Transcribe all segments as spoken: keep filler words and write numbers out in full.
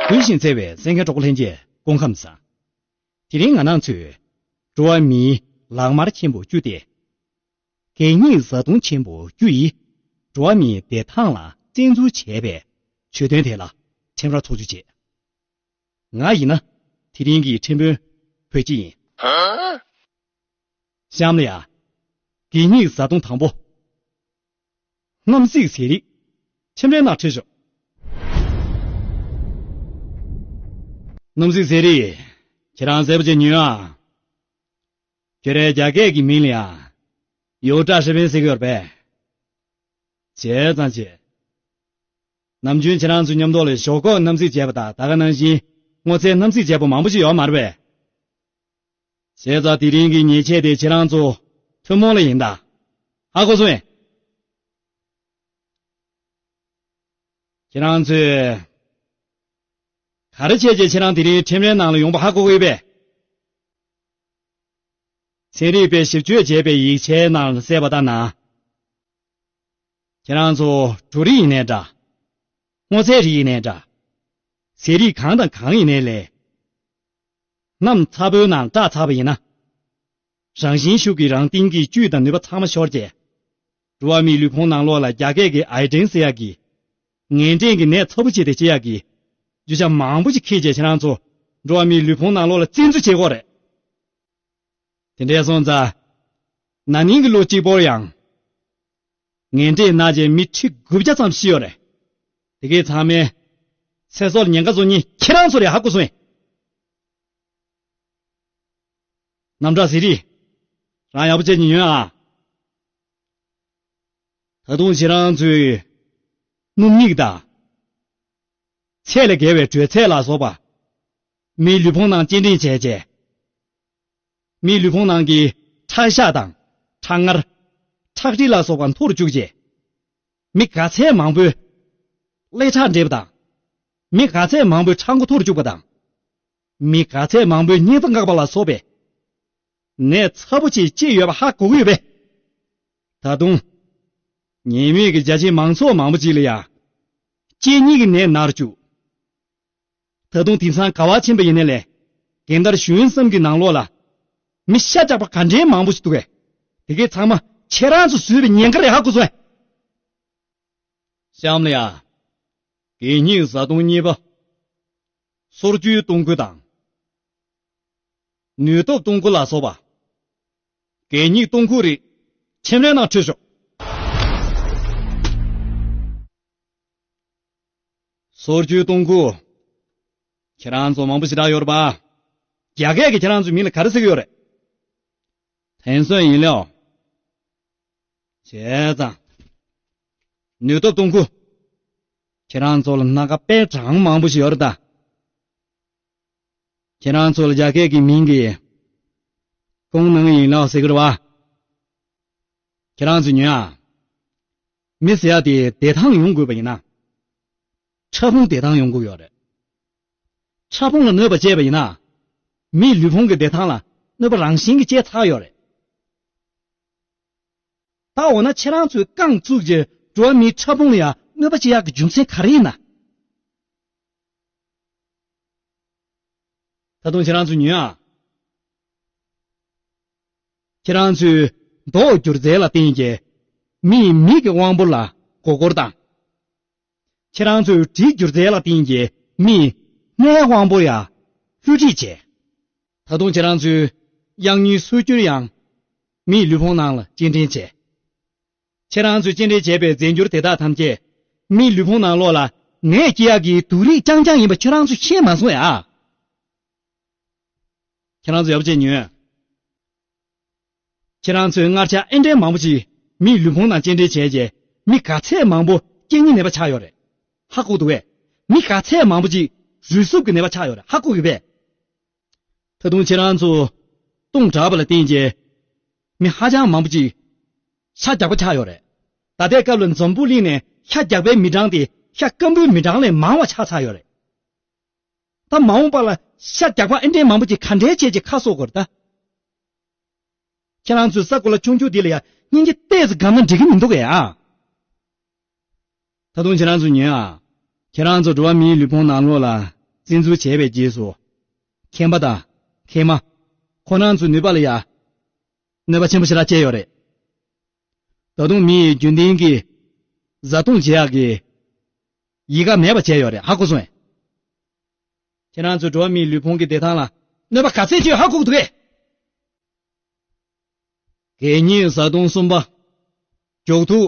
གུས་ཤིང་བརྩེ་བའི་གསན་མཁན་གྲོགས་པོ་ལྷན་རྒྱས་སྐུ་ཁམས་བཟང་། དེ་རིང་ང་རང་ཚོས་འགྲོ་བ་མིའི་ལག་དམར་ཆེན་པོ་བཅུ་སྟེ། གད་སྙིགས་བཟའ་བཏུང་ཆེན་པོ་བཅུ་ཡིས་འགྲོ་བ་མིའི་བདེ་ཐང་ལ་བཙན་འཛུལ་བྱས་པའི་བརྗོད་དོན་དེ་ལ་ཁྲིམས་ར་ཚོགས་ཆུང་བྱས། ང་ཡིན་ན་དེ་རིང་གི་ཁྲིམས་དཔོན་བོད་སྤྱི་ཡིན། གཤམ་ལ་ཡ། གད་སྙིགས་བཟའ་བཏུང་དང་པོ། རྣམ་གཟིགས་ཟས་རིགས། ཁྲིམས་རའི་ནང་ཁྲིད་ཤོག་རྣམ་གཟིགས་ཟས་རིགས། ཁྱེད་རང་གསལ་པོ་ཅིག་ཉོན་ཨ། ཁྱོད་རའི་རྒྱ་སྐད་ཀྱི་མིང་ལ་ཡ། ཡོ་ཀྲ་ཧྲི་པན་ཟེར་གྱི་ཡོད་རེད་པས། བྱས་ཙང་བྱས། ནམ་རྒྱུན་ཁྱེད་རང་ཚོའི་མཉམ་དུ་ལ་ཞོག་ཁོག་རྣམ་གཟིགས་བྱས་པ་དང་ད་ག་ནང་བཞིན་སྔོ་ཚལ་རྣམ་གཟིགས་བྱས་པ་མང་པོ་ཞིག་ཡོད་མ་རེད་པས། བྱས་ཙང་དེ་རིང་གི་ཉེས་ཆད་དེ་ཁྱེད་རང་ཚོ་ཐུན་མོང་ལ་ཡིན་ད། ཧ་གོ་སོང་ངས། ཁྱེད་རང་ཚོས་ག་རེ་བྱས་རྗེས་ཁྱེད་རང་དེ་རིང་ཁྲིམས་རའི་ནང་ལ་ཡོང་པ་ཧ་གོ་གི་ཡོད་པས། ཚན་རིག་པས་ཞིབ་དཔྱོད་བྱས་པའི་ཡིག་ཆའི་ནང་ལ་གསལ་བ་ལྟར་ན། ཁྱེད་རང་ཚོ་གྲོ་རིགས་ཡིན་ནའི་འདྲ། སྔོ་ཚལ་རིགས་ཡིན་ནའི་འདྲ། ཟས་རིགས་གང་དང་གང་ཡིན་ནའི་ལས། གནམ་ཚ་པོའི་ནང་བཀྲ་ཚ་བ་ཡིན་ན། རང་བཞིན་ཤུགས་ཀྱིས་རང་སྟེང་གི་བཅུད་དང་ནུས་པ་ཚང་མ་ཤོར་རྗེས། འགྲོ་བ་མིའི་ལུས་ཕུང་ནང་ལོགས་ལ་རྒྱ་སྐད་ཀྱི་ཨའི་ཌེན་ཟེར་ཡག་གི། ངན་འབྲས་ཀྱི་ནད་ཚ་པོ་ཅིག་དེ་སྐྱེ་ཡག་གི། རྒྱུ་ཆ་མང་པོ་ཞིག་འཁྱེར་རྗེས་ཁྱེད་རང་ཚོ། འགྲོ་བ་མིའི་ལུས་ཕུང་ནང་ལོགས་ལ་བཙན་འཛུལ་བྱེད་དགོས་རེད། དེ་འདྲའི་སོང་ཙང་། ན་ནིང་གི་ལོ་གཅིག་པོར་ཡང་། ངན་འབྲས་ན་རྗེས་མི་ཁྲི་དགུ་བརྒྱ་ཙམ་ཤི་ཡོད་རེད། དེ་གའི་ཚང་མའི་ཚེ་སྲོག་ལ་ཉེན་ཁ་བཟོ་མཁན་ཁྱེད་རང་ཚོ་རེད། ཧ་གོ་སོང་ངས། རྣམ་གྲྭ་ཟེར་རིགས། རང་ཡག་པོ་བྱས་ཉོན་ཨ། ད་དུང་ཁྱེད་རང་ཚོའི་སྣུམ་སྨྱུག་དང་། ཚད་ལས་བརྒལ་བའི་དྲོད་ཚད་ལ་སོགས་པ། མིའི་ལུས་ཕུང་ནང་སྐྱེལ་འདྲེན་བྱས་རྗེས། མིའི་ལུས་ཕུང་ནང་གི་ཁྲག་ཤ་དང་ཁྲག་མངར། ཁྲག་མཁྲིས་ལ་སོགས་པ་མཐོ་རུ་བཅུག་རྗེས། མི་ག་ཚད་མང་པོའི་ཀླད་ཁྲག་འདྲེས་པ་དང་། མི་ག་ཚད་མང་པོའི་ཁྲག་མགོ་མཐོ་རུ་བཅུག་པ་དང་། མི་ག་ཚད་མང་པོའི་སྙིང་རྩ་འགག་པ་ལ་སོགས་པའི་ནད་ཚ་པོ་ཅིག་སྐྱེས་ཡོད་པ་ཧ་གོ་གི་ཡོད་པས། ད་དུང་། ཉེས་མེད་ཀྱི་རྒྱལ་སྤྱིའི་མང་ཚོགས་མང་པོ་ཅིག་ལ་ཡང་། གཅེས་གཉིས་ཀྱི་ནད་ནར་བཅུག་ད་དུང་དེང་སང་ག་བ་ཕྱིན་པ་ཡིན་ནའི་ལས། རྒན་དར་གཞོན་གསུམ་གྱི་ནང་ལོགས་ལ། མི་ཤ་རྒྱགས་པ་ག་འདྲའི་མང་པོ་ཞིག་འདུག་གས། དེ་གའི་ཚང་མ་ཁྱེད་རང་ཚོ་བཟོས་པའི་ཉེན་ཁ་རེད། ཧ་གོ་སོང་ངས། གཤམ་ལ་ཡ། གད་སྙིགས་བཟའ་བཏུང་གཉིས་པ། སོར་བཅུའི་བཏུང་ཁུ་དང་། ནུས་སྟོབས་བཏུང་ཁུ་ལ་སོགས་པ། གད་སྙིགས་བཏུང་ཁུ་རིགས། ཁྱིམ་རའི་ནང་ཁྲིད་ཤོག་སོར་བཅུའི་བཏུང་ཁུ། ཁྱེད་རང་ཚོ་མང་པོ་ཞེ་དྲག་ཡོད་རེད་པ། རྒྱ་སྐད་ཀྱིས་ཁྱེད་རང་ཚོའི་མིང་ལ་ག་རེ་ཟེར་གྱི་ཡོད་རེད། ཐན་སོན་ཡིན་ལེའོ། བྱས་ཙང་། ནུས་སྟོབས་བཏུང་ཁུ། ཁྱེད་རང་ཚོ་ལ་སྣ་ཁ་དཔེ་གྲངས་མང་པོ་ཞིག་ཡོད་རེད་ད། ཁྱེད་རང་ཚོ་ལ་རྒྱ་སྐད་ཀྱི་མིང་གི་ཀོང་ནང་ཡིན་ལོག་ཟེར་གི་རེད་བ། ཁྱེད་རང་ཚོ་ཉོན་ཨ། མི་ཟེར་ཡ་དེ་བདེ་ཐང་ཡོང་དགོས་པ་ཡིན་ན། ཕྲ་ཕུང་བདེ་ཐང་ཡོང་དགོས་ཡོད་རེད། ཕྲ་ཕུང་ལ་གནོད་པ་བྱས་པ་ཡིན་ན། མིའི་ལུས་ཕུང་གི་བདེ་ཐང་ལ་གནོད་པ་རང་བཞིན་གྱིས་བྱས་ཚར་ཡོད་རེད། ད་འོ་ན་ཁྱེད་རང་ཚོས་རྐང་བཙུགས་རྗེས་འགྲོ་བ་མིའི་ཕྲ་ཕུང་ལ་ཡང་གནོད་པ་བྱེད་ཡག་གི་རྒྱུ་མཚན་ག་རེ་ཡིན་ན། ད་དུང་ཁྱེད་རང་ཚོས་ཉོན་ཨ། ཁྱེད་རང་ཚོས་མདོག་སྒྱུར་རྩལ་ལ་བརྟེན་གྱིས་མིས་མིག་གི་དབང་པོ་ལ་མགོ་སྐོར་དང་། ཁྱེད་རང་ཚོས་འབྲི་སྒྱུར་རྩལ་ལ་བརྟེན་གྱིས་མིས་སྣའི་དབང་པོ་ཡང་བསླུ་བྲིད་བྱས། ད་དུང་ཁྱེད་རང་ཚོས་གཡང་ཉུལ་སུ་སྐྱུར་ཡང་མིའི་ལུས་ཕུང་ནང་ལ་སྐྱེལ་འདྲེན་བྱས། ཁྱེད་རང་ཚོས་སྐྱེལ་འདྲེན་བྱས་པའི་རྫས་འགྱུར་དེ་དག་ཐམས་ཅད་མིའི་ལུས་ཕུང་ནང་ལོགས་ལ་ནད་སྐྱེལ་ཡག་གི་དུག་རིགས་རྐྱང་རྐྱང་ཡིན་པ་ཁྱེད་རང་ཚོས་ཤེས་མ་སོང་ཡ། ཁྱེད་རང་ཚོ་ཡག་པོ་བྱས་ཉོན། ཁྱེད་རང་ཚོས་མངར་ཆ་ཨེ་འདྲའི་མང་པོ་ཅིག་མིའི་ལུས་ཕུང་ནང་སྐྱེལ་འདྲེན་བྱས་རྗེས་མི་ག་ཚད་མང་པོ་སྐྱེ་གཉིད་ནད་པ་ཆགས་ཡོད་རེད། ཧ་གོ་འདུག་གས། མི་ག་ཚད་མང་པོ་ཅིག་རུས་ཟུག་གི་ནད་པ་ཆགས་ཡོད་རེད། ཧ་གོ་གི་པས། ད་དུང་ཁྱེད་རང་ཚོ་སྟོང་དྲགས་པ་ལ་བརྟེན་རྗེས་མི་ཧ་ཅང་མང་པོ་ཅིག་ཤ་རྒྱགས་པ་ཆགས་ཡོད་རེད། ད་ལྟའི་སྐབས་ལ་འཛམ་བུ་གླིང་ནས་ཤ་རྒྱགས་པའི་མི་གྲངས་དེ་ཤ་སྐམ་པོའི་མི་གྲངས་ལས་མང་བ་ཆགས་ཚར་ཡོད་རེད། ད་མ་འོངས་པ་ལ་ཤ་རྒྱགས་པ་ཨེ་འདྲའི་མང་པོ་ཅིག་ག་འདྲའི་བྱས་ཀྱི་ཁ་གསོ་དགོས་རེད་ད། ཁྱེད་རང་ཚོས་ས་གོ་ལ་ཆུང་ཆུང་འདི་ལ་ཡ་སྙིང་རྗེ་ཏོག་ཙམ་སྒམ་ན་འགྲིག་གི་མི་འདུག་གས་ཨ། ད་དུང་ཁྱེད་རང་ཚོ་ཉོན་ཨ། ཁྱེད་རང་ཚོ་འགྲོ་བ་མིའི་ལུས་ཕུང་ནང་ལོགས་ལ་ བཙན་འཛུལ་བྱས་པའི་རྗེས་སུ། མཁན་པ་དང་མཁས་མ། ཁོ་རང་ཚོའི་ནུས་པ་ལ་ཡ། གནོད་པ་ཆེན་པོ་ཞེ་དྲག་བྱས་ཡོད་རེད། ད་དུང་མི་ཡི་རྒྱུན་ལྡན་གྱི་བཟའ་བཏུང་བྱེད་ཡག་གི་ཡི་ག་མེད་པ་བྱས་ཡོད་རེད། ཧ་གོ་སོང་ངས། ཁྱེད་རང་ཚོས་འགྲོ་བ་མིའི་ལུས་ཕུང་གི་བདེ་ཐང་ལ་གནོད་པ་ག་ཚད་བྱས་ཡོད་ཧ་གོ་གི་འདུག་གས། གད་སྙིགས་བཟའ་བཏུང་གསུམ་པ། མགྱོགས་ཐུག་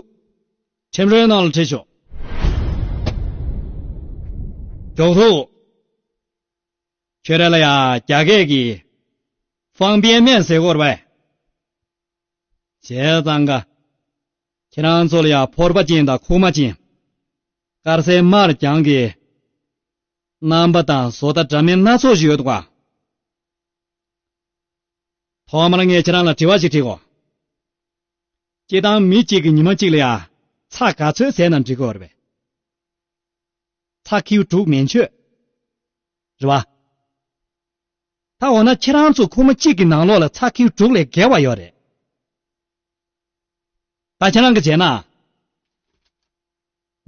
ཁྲིམས་རའི་ནང་ལ་ཁྲིད་ཤོག་མགྱོགས་ཐུག་ཁྱོད་ར་ལ་ཡ་རྒྱ་སྐད་ཀྱི་ཧྥང་པིན་མེན་ཟེར་གོ་རེད་པས། བྱས་ཙང་ཀ། ཁྱེད་རང་ཚོ་ལ་ཡ་ཕོར་པ་ཅན་དང་ཁུག་མ་ཅན། དཀར་གསལ་དམར་རྐྱང་གི་རྣམ་པ་དང་བཟོ་ལྟ་འདྲ་མིན་སྣ་ཚོགས་ཤིག་ཡོད་འདུག་ག་ཐོག་མར་ངས་ཁྱེད་རང་ལ་དྲི་བ་ཞིག་དྲི་གོ། སྤྱིར་བཏང་མི་གཅིག་གིས་ཉི་མ་གཅིག་ལ་ཡ་ཚྭ་ག་ཚོད་ཟས་ན་འགྲིག་གི་ཡོད་རེད་པས། ཚྭ་ཁིའུ་དྲུག་མན་ཆོད། རེད་པ། ད་འོ་ན་ཁྱེད་རང་ཚོ་ཁུག་མ་གཅིག་གི་ནང་ལོགས་ལ་ཚྭ་ཁིའུ་དྲུག་ལས་བརྒལ་བ་ཡོད་རེད། ད་ཁྱེད་རང་གིས་བྱས་ན།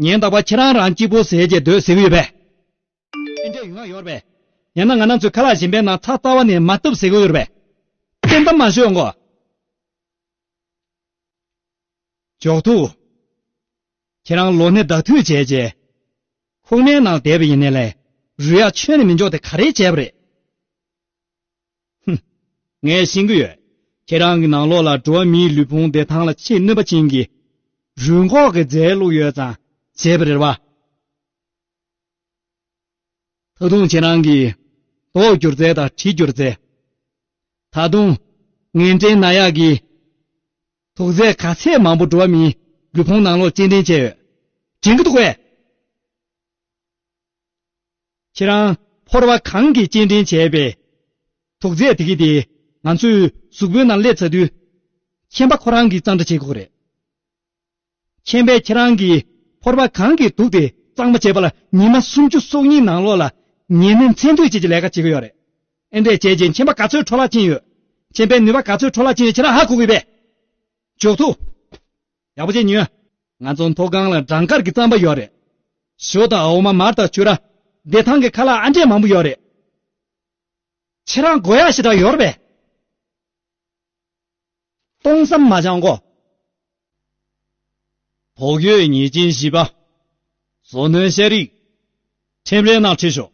ཉིན་རྟག་པར་ཁྱེད་རང་རང་གཅིག་པོ་ཟས་བྱས་སྡོད་ཟེར་གི་ཡོད་པས། ཨེ་འདྲས་ཡོང་ཡ་ཡོད་རེད་པས། ཡང་ན་ང་རང་ཚོའི་ཁ་ལག་གཞན་པའི་ནང་ཚྭ་རྩ་བ་ནས་མ་བཏབ་ཟེར་གི་ཡོད་རེད་པས། བསྟན་གཏམ་མ་ཤོད་གོ། མགྱོགས་ཐུག་ཁྱེད་རང་ལོ་ན་ཟླ་དུས་བྱས་རྗེས། ཁུག་མའི་ནང་བསྡད་པ་ཡིན་ནའི་ལས། རུལ་ཡག་ཁྱོན་ནས་མི་འཇོག་དེ་ག་རེ་བྱས་པ་རེད། ཧུམ། ངས་ཤེས་ཀྱི་ཡོད། ཁྱེད་རང་གི་ནང་ལོགས་ལ་འགྲོ་བ་མིའི་ལུས་ཕུང་བདེ་ཐང་ལ་ཆེས་གནོད་པ་ཅན་གྱི་རུལ་འགོག་གི་རྫས་བླུགས་ཡོད་ཙང་བྱས་པ་རེད་པ། ད་དུང་ཁྱེད་རང་གིས་མདོག་བསྒྱུར་རྫས་དང་དྲི་བསྒྱུར་རྫས། ད་དུང་ངན་སྐྲན་ན་ཡག་གི་དུག་རྫས་ག་ཚད་མང་པོ་འགྲོ་བ་མིའི་ལུས་ཕུང་ནང་ལོགས་སྐྱེལ་འདྲེན་བྱས་ཡོད། དྲན་གྱི་འདུག་གས། ཁྱེད་རང་ཕོར་པ་གང་གིས་སྐྱེལ་འདྲེན་བྱས་པའི་དུག་རྫས་དེ་གི་དེ་ང་ཚོའི་གཟུགས་པོའི་ནང་སླེབས་ཚར་དུས། མཁན་པ་ཁོ་རང་གིས་གཙང་སྦྲ་བྱེད་དགོས་རེད། མཁན་པས་ཁྱེད་རང་གིས་ཕོར་པ་གང་གིས་དུག་དེ་གཙང་མ་བྱས་པ་ལ་ཉི་མ་སུམ་ཅུ་སོ་གཉིས་ནང་ལོགས་ལ་ཉི་མ་མཚན་དུས་བཅས་ཀྱི་ལས་ཀ་བྱེད་ཀྱི་ཡོད་རེད། ཨེ་འདྲས་བྱས་རྗེས་མཁན་པ་ག་ཚོད་འཕྲོ་བརླག་ཕྱིན་ཡོད། མཁན་པའི་ནུས་པ་ག་ཚོད་འཕྲོ་བརླག་ཕྱིན་ཡོད་ཁྱེད་རང་ཧ་གོ་གི་པས། མགྱོགས་ཐུག་ཡག་པོ་བྱས་ཉོན། ང་ཚོ་མཐོ་སྒང་ལ་སྦྲང་དཀར་གྱི་རྩམ་པ་ཡོད་རེད། ཞོ་དང་འོ་མ་མར་དང་བྱུ་ར། བདེ་ཐང་གི་ཁ་ལག་ཨ་འདྲས་མང་པོ་ཡོད་རེད། ཁྱེད་རང་དགོས་ཡག་ཞེ་དྲག་ཡོད་རེད་པས། སྟོང་བསམ་མ་སྦྱང་གོ། དོགས་ཡོད་ཉེས་ཅན་བཞི་པ། བཟོ་སྣོན་ཤ་རིགས། ཁྲིམས་རའི་ནང་ཁྲིད་ཤོག་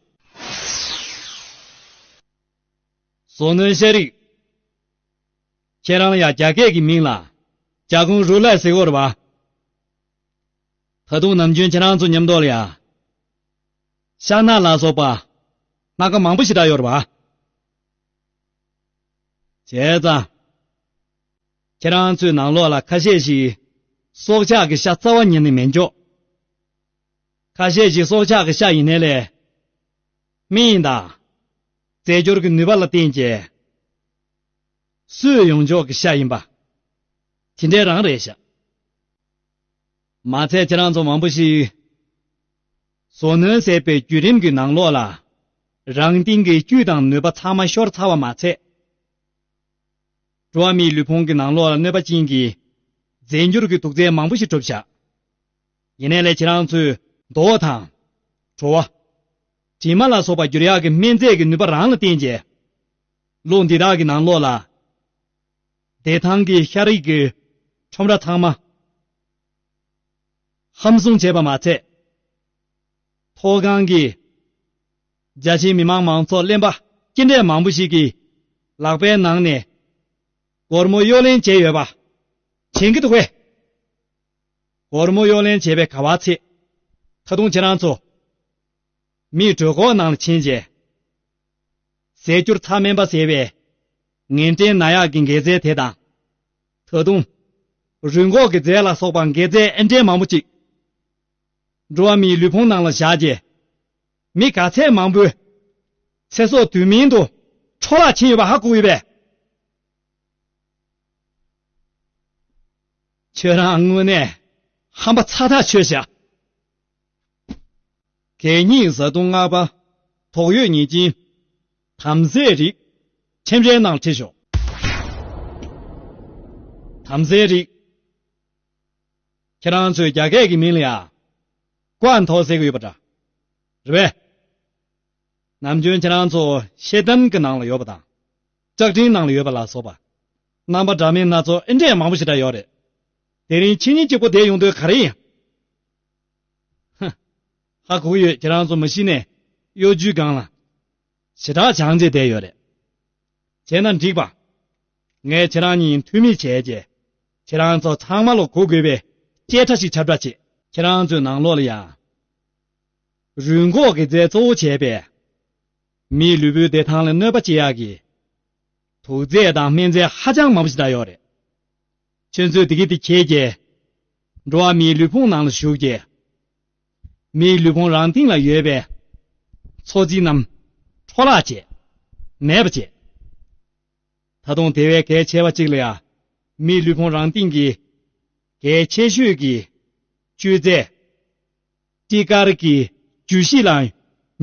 བཟོ་སྣོན་ཤ་རིགས། ཁྱེད་རང་ལ་ཡ་རྒྱ་སྐད་ཀྱི་མིང་ལ་ཇ་ཀུང་རུ་ལས་ཟེར་གོ་རེད་པ། ད་དུང་ནམ་རྒྱུན་ཁྱེད་རང་ཚོ་མཉམ་དུ་ལ་ཡ། ཤ་སྣ་ལ་སོགས་པ་སྣ་ཁ་མང་པོ་ཞེ་དྲག་ཡོད་རེད་པ། བྱས་ཙང་། ཁྱེད་རང་ཚོའི་ནང་ལོགས་ལ་ཁ་ཤས་ཤིག་སྲོག་ཆགས་ཀྱི་ཤ་རྩ་བ་ཉིད་ནས་མི་འཇོག་ཁ་ཤས་ཤིག་སྲོག་ཆགས་ཀྱི་ཤ་ཡིན་ནའི་ལས། སྨན་དང་། རྫས་སྦྱོར་གྱི་ནུས་པ་ལ་བརྟེན་བྱས། སུས་ཡོང་ཆོག་གི་ཤ་ཡིན་པ། དེ་འདྲའི་རང་རེད་ཤག་མ་ཚད་ཁྱེད་རང་ཚོ་མང་པོ་ཞིག་བཟོ་སྣོན་ཟེར་བའི་བརྒྱུད་རིམ་གྱི་ནང་ལོགས་ལ། རང་སྟེང་གི་བཅུད་དང་ནུས་པ་ཚང་མ་ཤོར་ཚར་བ་མ་ཚད། འགྲོ་བ་མིའི་ལུས་ཕུང་གི་ནང་ལོགས་ལ་གནོད་པ་ཅན་གྱི་རྫས་འགྱུར་གྱི་དུག་རྫས་མང་པོ་ཞིག་གྲུབ་བཞག་ཡིན་ནའི་ལས་ཁྱེད་རང་ཚོས་མདོག་དང་། བྲོ་བ། དྲི་མ་ལ་སོགས་པ་བསྒྱུར་ཡག་གི་སྨན་རྫས་ཀྱི་ནུས་པ་རང་ལ་བརྟེན་བྱས། གློག་འདི་དག་གི་ནང་ལོགས་ལ། བདེ་ཐང་གི་ཤ་རིགས་ཀྱི་ཁྲོམ་ར་ཚང་མ། ཧམ་བཟུང་བྱས་པ་མ་ཚད། མཐོ་སྒང་གི་རྒྱ་ཆེའི་མི་མང་མང་ཚོགས་གླེན་པ་ཅི་འདྲས་མང་པོ་ཞིག་གིས་ལག་པའི་ནང་ནས་སྒོར་མོ་གཡོ་ལེན་བྱས་ཡོད་པ་དྲན་གྱི་འདུག་གས། སྒོར་མོ་གཡོ་ལེན་བྱས་པའི་ག་བ་ཚད། ད་དུང་ཁྱེད་རང་ཚོ་མིའི་གྲོད་ཁོག་ནང་ལ་ཕྱིན་རྗེས། ཟས་སྐྱུར་ཚྭ་སྨན་པ་ཟེར་བའི་ངན་སྐྲན་ན་ཡག་གི་འགད་རྫས་དེ་དང་། ད་དུང་། རུལ་འགོག་གི་རྫས་ལ་སོགས་པ་འགད་རྫས་ཨེ་འདྲས་མང་པོ་ཅིག་འགྲོ་བ་མིའི་ལུས་ཕུང་ནང་ལ་བཞག་རྗེས། མི་ག་ཚད་མང་པོའི་ཚེ་སྲོག་དུས་མིན་དུ་འཕྲོ་བརླག་ཕྱིན་ཡོད་པ་ཧ་གོ་ཡོད་པས། ཁྱོད་རང་དངོས་གནས་ཧམ་པ་ཚ་ཐག་ཆོད་བཞག་གད་སྙིགས་བཟའ་བཏུང་ལྔ་པ། དོགས་ཡོད་ཉེས་ཅན། དམ་ཟས་རིགས། ཁྲིམས་རའི་ནང་ཁྲིད་ཤོག་དམ་ཟས་རིགས། ཁྱེད་རང་ཚོས་རྒྱ་སྐད་ཀྱི་མིང་ལ་ཡ། ཀོན་ཐོ་ཟེར་གྱི་ཡོད་པ་འདྲ། རེད་པས། ནམ་རྒྱུན་ཁྱེད་རང་ཚོ་ཤེས་ལྡན་གྱི་ནང་ལ་ཡོད་པ་དང་། ལྕགས་ཀྲིན་ནང་ལ་ཡོད་པ་ལ་སོགས་པ། རྣམ་པ་འདྲ་མིན་སྣ་ཚོགས་ཨེ་འདྲས་མང་པོ་ཞིག་འདྲ་ཡོད་རེད། དེ་རིང་ཁྱེད་གཉིས་གཅིག་པོ་བསྡད་ཡོང་དུས་ག་རེ་ཡིན། ཧ། ཧ་གོ་གི་ཡོད། ཁྱེད་རང་ཚོ་མ་གཞི་ནས་གཡོ་ཇུས་སྒང་ལ་ཞེ་དྲག་སྦྱངས་བྱས་བསྡད་ཡོད་རེད། བྱས་ན་འགྲིག་པ། ངས་ཁྱེད་རང་གཉིས་འཐུས་མི་བྱས་རྗེས། ཁྱེད་རང་ཚོ་ཚང་མ་ལ་གོ་དགོས་པའི་སྐད་ཆ་ཞིག་ཁྱབ་བསྒྲགས་བྱེད། ཁྱེད་རང་ཚོའི་ནང་ལོགས་ལ་ཡ། རུས་འགོག་གི་རྫས་གཙོ་བོ་བྱས་པའི་མིའི་ལུས་པོའི་བདེ་ཐང་ལ་གནོད་པ་བྱེད་ཡག་གི་དུག་རྫས་དང་སྨན་རྫས་ཧ་ཅང་མང་པོ་ཞིག་འདྲ་ཡོད་རེད། ཁྱེད་ཚོས་དེ་གི་དེ་ཁྱེད་ཀྱིས་འགྲོ་བ་མིའི་ལུས་ཕུང་ནང་ལ་ཞུགས་རྗེས། མིའི་ལུས་ཕུང་རང་སྟེང་ལ་ཡོད་པའི་འཚོ་རྩིས་རྣམས་འཕྲོ་བརླག་བྱེད། མེད་པ་བྱེད། ད་དུང་དེ་བས་གལ་ཆེ་བ་གཅིག་ལ་ཡ། མིའི་ལུས་ཕུང་རང་སྟེང་གི་གལ་ཆེ་ཤོས་ཀྱི་བཅོས་རྫས་ཀྲི་ཀར་གྱི་འཇུ་གཤིས་ལ་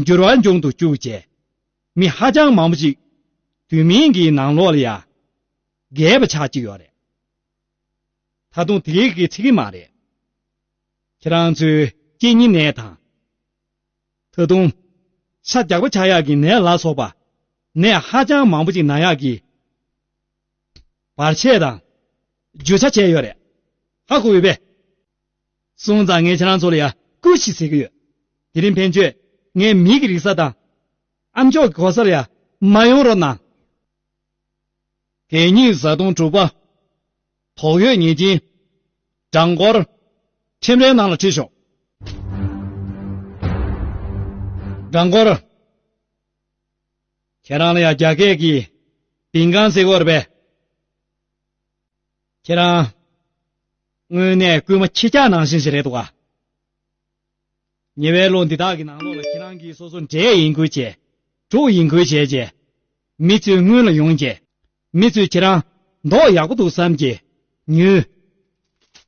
འགྱུར་བ་འབྱུང་དུ་བཅུག་བྱས། མི་ཧ་ཅང་མང་པོ་ཞིག་དུས་མིན་གྱི་ནང་ལོགས་ལ་ཡ་རྒས་པ་ཆགས་ཀྱི་ཡོད་རེད། ད་དུང་དེ་གའི་གི་ཚིག་གི་མ་རེད། ཁྱེད་རང་ཚོའི་གཅིན་སྙི་ནད་དང་། ད་དུང་ཤ་རྒྱགས་པ་ཆགས་ཡག་གི་ནད་ལ་སོགས་པ་ནད་ཧ་ཅང་མང་པོ་ཅིག་ན་ཡག་གི་བར་ཆད་དང་བརྗོད་བྱ་བྱས་ཡོད་རེད། ཧ་གོ་ཡོད་པས། སོང་ཙང་ངས་ཁྱེད་རང་ཚོ་ལ་ཡ་སྐུ་ཞིག་ཟེར་གི་ཡོད། དེ་རིང་ཕན་ཆོད་ངས་མི་གི་རིག་གསར་དང་ཨ་མཆོག་གི་གོ་ས་ལ་ཡ་མ་ཡོང་རོགས་གནང་། གད་སྙིགས་བཟའ་བཏུང་དྲུག་པ། དོགས་ཡོད་ཉེས་ཅན། སྦྲང་སྐོར། ཁྲིམས་རའི་ནང་ལ་ཁྲིད་ཤོག་སྦྲང་སྐོར། ཁྱེད་རང་ལ་ཡང་རྒྱ་སྐད་ཀྱི་བིང་ཀང་ཟེར་གྱི་ཡོད་རེད་པས། ཁྱེད་རང་། དངོས་གནས་རྐུན་མ་ཁྱི་སྐྱག་ནང་བཞིན་ཞིག་རེད་འདུག་ག་ཉེ་བའི་ལོ་འདི་དག་གི་ནང་ལོགས་ལ་ཁྱེད་རང་གིས་སོ་སོ་འདྲེ་ཡིན་ཁུལ་བྱས། འབྲུག་ཡིན་ཁུལ་བྱས་རྗེས། མི་ཚོའི་སྔུན་ལ་ཡོང་རྗེས། མི་ཚོས་ཁྱེད་རང་མདོག་ཡག་པོ་འདུག་བསམ་གྱིས་ཉོས།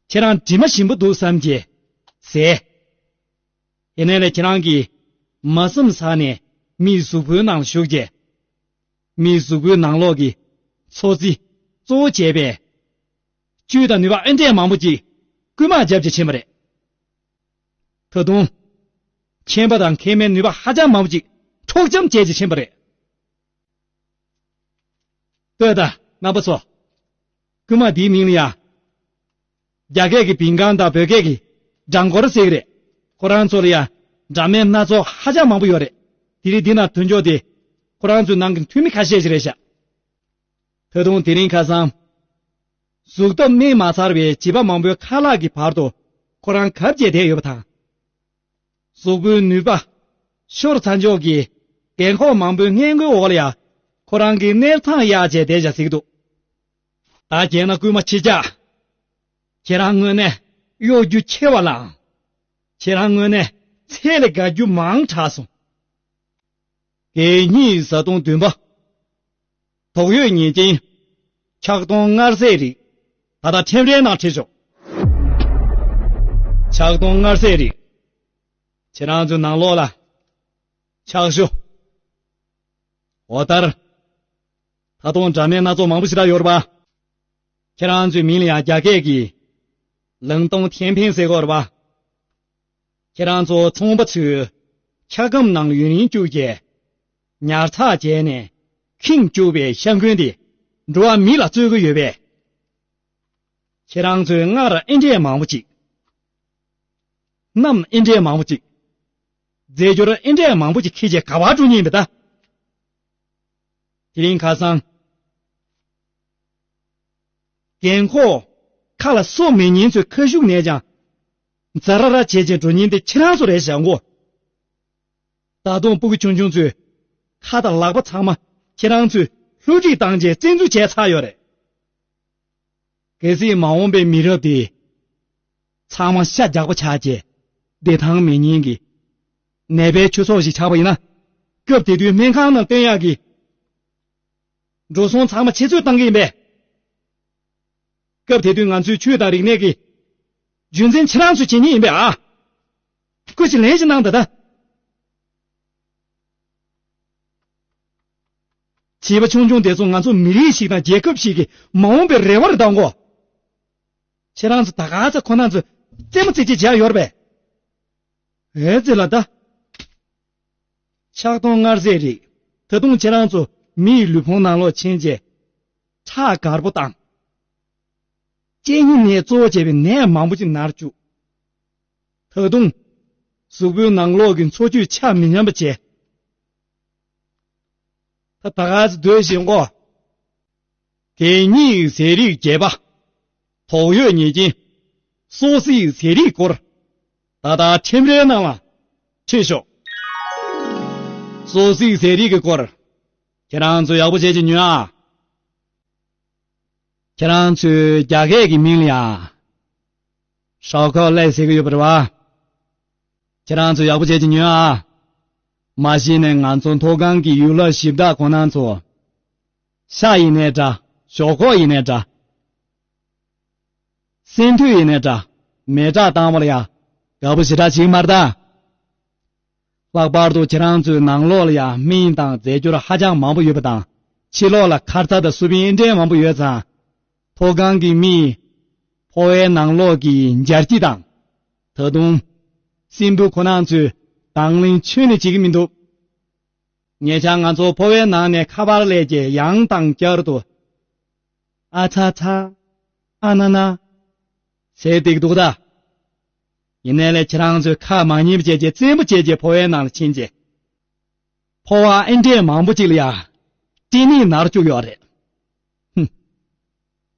ཁྱེད་རང་དྲི་མ་ཞིམ་པོ་འདུག་བསམ་གྱིས་ཟས། ཡིན་ནའི་ལས་ཁྱེད་རང་གིས་མ་བསམ་ས་ནས་མིའི་གཟུགས་པོའི་ནང་ལ་ཞུགས་རྗེས། མིའི་གཟུགས་པོའི་ནང་ལོགས་ཀྱི་འཚོ་རྩིས་གཙོ་བོ་བྱས་པའི་བཅུད་དང་ནུས་པ་ཨེ་འདྲས་མང་པོ་ཅིག་རྐུན་མ་རྒྱབ་ཀྱིས་ཕྱིན་པ་རེད། ད་དུང་། མཁྱེན་པ་དང་མཁྱེན་མའི་ནུས་པ་ཧ་ཅང་མང་པོ་ཅིག་འཕྲོག་བཅོམ་བྱས་ཀྱིས་ཕྱིན་པ་རེད། ལྟོས་དང་རྣམ་པ་ཚོ། རྐུན་མ་འདིའི་མིང་ལ་ཡ། རྒྱ་སྐད་ཀྱི་བིང་ཀང་དང་བོད་སྐད་ཀྱི་སྦྲང་སྐོར་ཟེར་གྱི་རེད། ཁོ་རང་ཚོ་ལ་ཡ་འདྲ་མིན་སྣ་ཚོགས་ཧ་ཅང་མང་པོ་ཡོད་རེད། དེ་རིང་འདི་ན་ཐོན་ཆོག་དེ་ཁོ་རང་ཚོའི་ནང་གི་འཐུས་མི་ཁ་ཤས་ཤིག་རེད་ཤག་ད་དུང་དེ་རིང་ཁ་སང་། གཟུགས་སྟོབས་སྨིན་མ་ཚར་བའི་བྱིས་པ་མང་པོའི་ཁ་ལག་གི་བར་དུ་ཁོ་རང་གབ་བྱས་བསྡད་ཡོད་པ་དང་། གཟུགས་པོའི་ནུས་པ་ཤོར་ཚར་ཆོག་གི་རྒན་འཁོགས་མང་པོའི་སྔས་མགོའི་འོག་ལ་ཡ་ཁོ་རང་གི་གནས་ཚང་གཡར་བྱས་བསྡད་བཞག་ཟིག་འདུག་ད་བྱས་ན་རྐུན་མ་ཁྱི་སྐྱག་ཁྱེད་རང་དངོས་གནས་གཡོ་སྒྱུ་ཆེ་བ་ལའང་། ཁྱེད་རང་དངོས་གནས་ཚད་ལས་བརྒལ་རྒྱུ་མང་དྲགས་སོང་། གད་སྙིགས་བཟའ་བཏུང་བདུན་པ། དོགས་ཡོད་ཉེས་ཅན། ཆག་སྡོང་མངར་ཟས་རིགས། ད་ལྟ་ཁྲིམས་རའི་ནང་ཁྲིད་ཤོག་ཆག་སྡོང་མངར་ཟས་རིགས། ཁྱེད་རང་ཚོའི་ནང་ལོགས་ལ། ཆག་ཞུ། འོ་ལྟར། ད་དུང་འདྲ་མིན་སྣ་ཚོགས་མང་པོ་ཞིག་རག་ཡོད་རེད་པ། ཁྱེད་རང་ཚོའི་མིང་ལ་ཡང་རྒྱ་སྐད་ཀྱིས། ལིང་ཏོང་ཐེན་ཕིན་ཟེར་གྱི་ཡོད་རེད་པ། ཁྱེད་རང་ཚོ་ཚོང་པ་ཚོས་འཁྱག་སྒམ་ནང་ལ་ཡུན་རིང་བཅུག་རྗེས། ཉར་ཚགས་བྱས་ནས་ཁེངས་བཅུག་པའི་ཤ་འཁོན་དེ་འགྲོ་བ་མི་ལ་སྩོལ་གྱི་ཡོད་པས། ཁྱེད་རང་ཚོས་སྔར་ཨེ་འདྲས་མང་པོ་ཅིག་གནམ་ཨེ་འདྲས་མང་པོ་ཅིག་རྫས་འགྱུར་ཨེ་འདྲས་མང་པོ་ཅིག་འཁྱེར་རྗེས་ག་པར་འགྲོ་མཁན་ཡིན་པ་ད། དེ་རིང་ཁ་སང་། རྒན་འཁོགས་ཁ་ལ་སོ་མེད་མཁན་ཚོའི་ཁ་ཤུགས་ནས་ཀྱང་། ཛ་ར་ར་བྱེད་ཅིང་འགྲོ་མཁན་དེ་ཁྱེད་རང་ཚོ་རེད་བཞག་གོ། ད་དུང་སྤུ་གུ་ཆུང་ཆུང་ཚོས་ཁ་དང་ལག་པ་ཚང་མ་ཁྱེད་རང་ཚོས་བསླུ་བྲིད་བཏང་རྗེས་བཙན་འཛུལ་བྱས་ཚར་ཡོད་རེད། གལ་སྲིད་མ་འོངས་པའི་མི་རབས་དེ་ཚང་མ་ཤ་རྒྱགས་པ་ཆགས་རྗེས་བདེ་ཐང་མེད་མཁན་གྱི་ནད་པའི་ཆོས་ཚོགས་ཤིག་ཆགས་པ་ཡིན་ན། སྐབས་དེ་དུས་སྨན་ཁང་ནང་བསྟན་ཡག་གི་འགྲོ་སོང་ཚང་མ་ཁྱེད་ཚོས་བཏང་གི་ཡིན་པས། སྐབས་དེ་དུས་ང་ཚོའི་ཆོས་དང་རིག་གནས་ཀྱི་རྒྱུན་འཛིན་ཁྱེད་རང་ཚོས་བྱེད་མཁན་ཡིན་པས་ཨ། སྐུ་མཁྱེན་ལན་ཞིག་གནང་ད་ད། བྱིས་པ་ཆུང་ཆུང་དེ་ཚོ་ང་ཚོ་མི་རིགས་ཤིག་དང་རྒྱལ་ཁབ་ཞིག་གི་མ་འོངས་པའི་རེ་བ་རེད་དང་གོ། ཁྱེད་རང་ཚོ་ད་ག་ཚོད་ཁོ་ན་ཚོ་རྩེད་མོ་རྩེ་ཅིག་བྱས་ཡོད་རེད་པས། ཨེ་ཙི་ལ་ད། ཆག་སྡང་མངར་ཟས་རིགས། ད་དུང་ཁྱེད་རང་ཚོ་མིའི་ལུས་ཕུང་ནང་ལོགས་ཕྱིན་རྗེས་ཁྲག་དཀར་པོ་དང་། གཅིན་སྙི་ནད་གཙོ་བོ་བྱས་པའི་ནད་མང་པོ་ཅིག་ནར་བཅུག་ད་དུང་གཟུགས་པོའི་ནང་ལོགས་ཀྱི་འཚོ་བཅུད་ཆ་མི་ཉམས་པ་བྱས། ད་ད་ག་ཚོད་སྡོད་བཞིན་གོ། གད་སྙིགས་ཟས་རིགས་བརྒྱད་པ། དོགས་ཡོད་ཉེས་ཅན། སོ་སོའི་ཟས་རིགས་སྐོར། ད་ལྟ་ཁྲིམས་རའི་ནང་ལ་ཁྲིད་ཤོག་སོ་སོའི་ཟས་རིགས་ཀྱི་སྐོར། ཁྱེད་རང་ཚོ་ཡག་པོ་བྱས་ཀྱི་ཉོན་ཨ། ཁྱེད་རང་ཚོའི་རྒྱ་སྐད་ཀྱི་མིང་ལ་ཡ། ཧྲའོ་ཁའོ་ལའེ་ཟེར་གྱི་ཡོད་པ་རེད་བ། ཁྱེད་རང་ཚོ་ཡག་པོ་བྱས་ཀྱི་ཉོན་ཨ། མ་གཞི་ནས་ང་ཚོ་མཐོ་སྒང་གི་ཡུལ་ལྷ་གཞི་བདག་ཁོང་རྣམ་ཚོ། ཤ་ཡིན་ནའི་འདྲ། ཞོག་ཁོག་ཡིན་ནའི་འདྲ། སྲན་མདུད་ཡིན་ནའི་འདྲ། མེ་སྲེག་བཏང་བ་ལ་ཡ། དགའ་པོ་ཞེ་དྲག་བྱེད་ཀྱི་མ་རེད་ད། ལྷག་པར་དུ་ཁྱེད་རང་ཚོའི་ནང་ལོགས་ལ་ཡ་སྨན་དང་རྫས་སྦྱོར་ཧ་ཅང་མང་པོ་ཡོད་པ་དང་། ཕྱི་ལོགས་ལ་ཁ་ཚ་དང་སུ་བན་འདྲེན་མང་པོ་ཡོད་ཙང་། མཐོ་སྒང་གི་མིས་ཕོ་བའི་ནང་ལོགས་ཀྱི་འབྱར་སྐྱི་དང་། ད་དུང་། སྲན་མདུད་ཁོ་རང་ཚོས་དང་ལེན་ཁྱོན་ནས་བྱེད་ཀྱི་མི་འདུག་ཉེ་ཆར་ང་ཚོ་ཕོ་བའི་ནང་ནས་ཁ་པར་སླེབས་རྗེས་ཡང་དང་བསྐྱར་དུ། ཨ་ཚ་ཚ། ཨ་ན་ན། ཟེར་བསྡད་ཀྱི་འདུག་ད། ཡིན་ནའི་ལས་ཁྱེད་རང་ཚོས་ཁ་མ་ཉན་པ་བྱས་རྗེས་བཙན་པོ་བྱས་རྗེས་ཕོ་བའི་ནང་ལ་ཕྱིན་རྗེས། ཕོ་བ་ཨེ་འདྲས་མང་པོ་ཅིག་ལ་ཡ། སྐྲན་ནད་ནར་བཅུག་ཡོད་རེད། ཧུམ།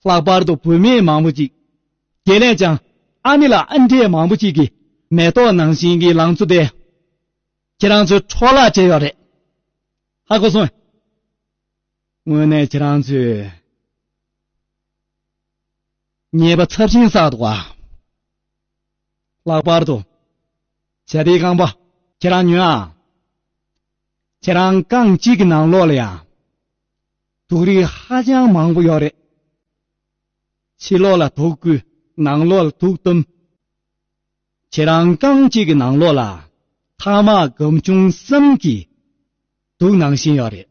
ལྷག་པར་དུ་བུད་མེད་མང་པོ་ཅིག་དགེ་ལས་ཀྱང་ཨ་ནེ་ལ་ཨེ་འདྲས་མང་པོ་ཅིག་གི་མེ་ཏོག་ནང་བཞིན་གྱི་ལང་ཚོ་དེ། ཁྱེད་རང་ཚོས་འཕྲོ་བརླག་བྱས་ཡོད་རེད། ཧ་གོ་སོང་། དངོས་གནས་ཁྱེད་རང་ཚོས་ཉེས་པ་ཚབས་ཆེན་བསགས་འདུག་ག་ལྷག་པར་དུ། བྱ་དེའི་རྐང་པ། ཁྱེད་རང་ཉོན་ཨ། ཁྱེད་རང་རྐང་གཅིག་གི་ནང་ལོགས་ལ་ཡང་། དུག་རིགས་ཧ་ཅང་མང་པོ་ཡོད་རེད། ཕྱི་ལོགས་ལ་དུག་བསྐུས། ནང་ལོགས་ལ་དུག་བཏུམས། ཁྱེད་རང་རྐང་གཅིག་གི་ནང་ལོགས་ལ་ཐ་མག་སྒམ་ཆུང་གསུམ་གྱི་དུག་ནང་བཞིན་ཡོད་རེད།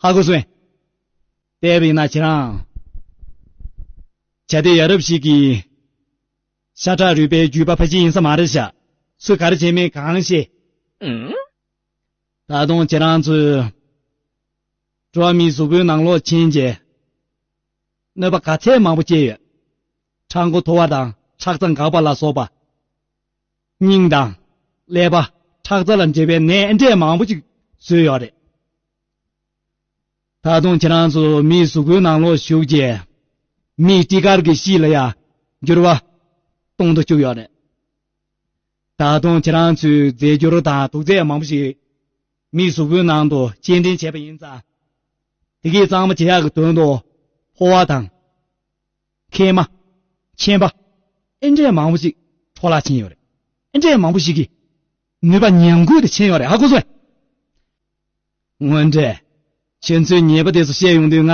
ཧ་གོ་སོང་། དཔེ་བྱས་ན་ཁྱེད་རང་། བྱ་དེ་ཡ་རབས་ཤིག་གི་ཤ་ཁྲག་རུས་པའི་རྒྱུད་པ་ཕལ་ཆེར་ཡིན་ས་མ་རེད་ཤག་སུ་ག་རེ་བྱས་མིན་གང་ཤེས། ད་དུང་ཁྱེད་རང་ཚོས་འགྲོ་བ་མིའི་གཟུགས་པོའི་ནང་ལོགས་ཕྱིན་རྗེས། གནོད་པ་ག་ཚད་མང་པོ་སྐྱེལ་ཡོད། ཁྲག་མགོ་མཐོ་བ་དང་ཁྲག་རྩ་འགག་པ་ལ་སོགས་པ། སྙིང་དང་། ཀླད་པ། ཁྲག་རྩ་ལ་འབྲེལ་བའི་ནད་འདྲས་མང་པོ་ཅིག་བཟོས་ཡོད་རེད། ད་དུང་ཁྱེད་རང་ཚོ་མིའི་གཟུགས་པོའི་ནང་ལོགས་ཞུགས་རྗེས། མིའི་སྤྲི་དཀར་གྱི་གཤིས་ལ་ཡང་འགྱུར་བ་གཏོང་དུ་བཅུག་ཡོད་རེད། ད་དུང་ཁྱེད་རང་ཚོས་རྫས་འགྱུར་དང་དུག་རྫས་མང་པོ་ཞིག་མིའི་གཟུགས་པོའི་ནང་དུ་སྐྱེལ་འདྲེན་བྱས་པ་ཡིན་ཙང་། དེ་གས་གཙང་མ་བྱེད་ཡག་གི་དོན་དུ་ཕོ་བ་དང་། མཁལ་མ། མཁྱེན་པ། ཨེ་འདྲས་མང་པོ་ཞིག་འཕྲོ་བརླག་ཕྱིན་ཡོད་རེད། ཨེ་འདྲས་མང་པོ་ཞིག་གིས་ནུས་པ་ཉམས་རྒུད་དུ་ཕྱིན་ཡོད་རེད། ཧ་གོ་སོང་། དངོས་འབྲེལ། ཁྱེད་ཚོས་ཉེས་པ་དེ་ཚོ་བཤད་ཡོང་དུས་ང་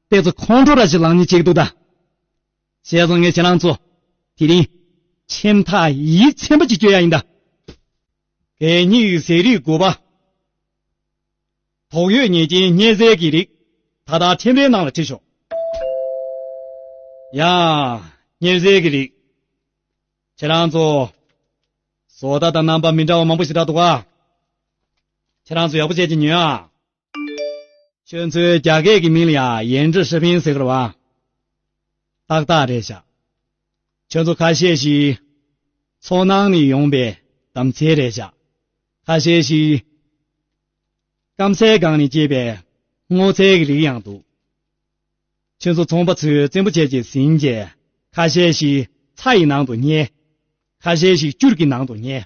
ཏོག་ཙམ་ཁོང་ཁྲོ་ར་ཞིག་ལངས་ཉེན་ཆེ་གི་འདུག་ད། བྱས་ཙང་ངས་ཁྱེད་རང་ཚོ་དེ་རིང་ཁྱིམ་ཐག་ཡིག་ཚན་པ་ཅིག་གཅོད་ཡ་ཡིན་ད། གད་སྙིགས་ཟས་རིགས་དགུ་པ། དོགས་ཡོད་ཉེས་ཅན་སྙེ་ཟས་ཀྱི་རིགས། ད་ལྟ་ཁྲིམས་རའི་ནང་ལ་ཁྲིད་ཤོག་ཡ། སྙེ་ཟས་ཀྱི་རིགས། ཁྱེད་རང་ཚོ། བཟོ་ལྟ་དང་རྣམ་པ་མི་འདྲ་བ་མང་པོ་ཞིག་འདྲ་འདུག་ག་ཁྱེད་རང་ཚོ་ཡག་པོ་བྱས་ཀྱི་ཉོན་ཨ། ཁྱོད་ཚོའི་རྒྱ་སྐད་ཀྱི་མིང་ལ་ཡ་ཡན་ཀྲི་ཧྲི་ཕིན་ཟེར་གི་རེད་བ། ཏག་ཏག་རེད་ཤག་ཁྱོད་ཚོ་ཁ་ཤས་ཤིག་མཚོ་ནང་ནས་ཡོང་པའི་དམ་ཚིག་རེད་ཤག་ཁ་ཤས་ཤིག་སྐམ་སའི་སྒང་ནས་སྐྱེས་པའི་སྔོ་ཚལ་གྱི་རིགས་ཡང་འདུག་ཁྱོད་ཚོ་ཚོང་པ་ཚོས་བཙན་པོ་བྱས་ཀྱི་ཟིན་རྗེས་ཁ་ཤས་ཤིག་ཚྭ་ཡི་ནང་དུ་ཉལ། ཁ་ཤས་ཤིག་སྐྱུར་གྱི་ནང་དུ་ཉལ།